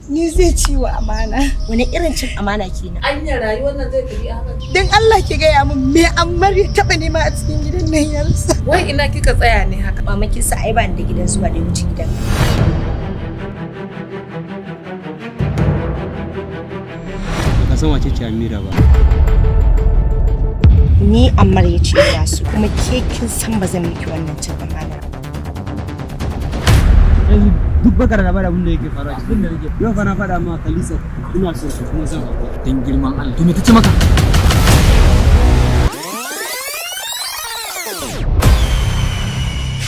Ni zai ci wa amana. Wani irin cin amana kenan? Anya rayuwar nan zai tafi haka? Dan Allah ki gaya min me Ammar ya taba nema a cikin gidan nan ya rasa. Wai ina kika tsaya ne haka? Mama, kin sa ai ba ni da gidan zuwa da ya wuce gidan. Baka san wace ce Amira ba. Ni Ammar ya ce ya su, kuma ke kin san ba zan miki wannan cin amana. Yanzu duk baka da labarin abin da yake faruwa cikin da nake. Yau fa na faɗa ma Kalisa ina so su, kuma zan haƙura. Dan girman Allah. To me tace maka?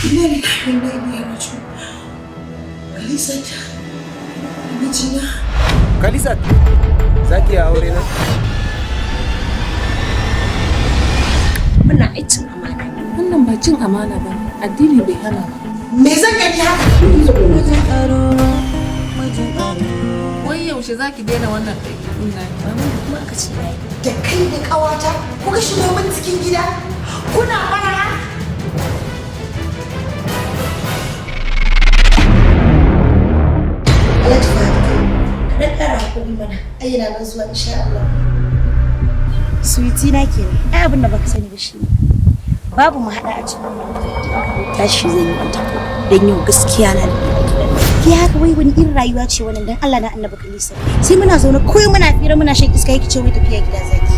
Inna lillahi wa inna ilaihi raji'un. Kalisa ta mijina. Kalisa, za ki yi aure na? Wannan ai cin amana ne. Wannan ba cin amana ba ne. Addini bai hana ba. Me zan gani haka? Wai yaushe zaki daina wannan ɗabi'un naki? Mama, kuma aka ce yayi. Da kai da ƙawata kuka shigo min cikin gida kuna fara. Alhaji Fahad, ka dan ƙara hakuri mana. Ai yana nan zuwa insha Allah. Sweetie na kenan. Ai abin da baka sani ba shine babu mu hada a cikin tashi zan yi wanta dan yau gaskiya na da gidan. Ki haka wai wani irin rayuwa ce wannan, dan Allah na Annabi Kalisa? Sai muna zaune koyi muna fira muna shan iska yake ce wai tafiya gida zaki.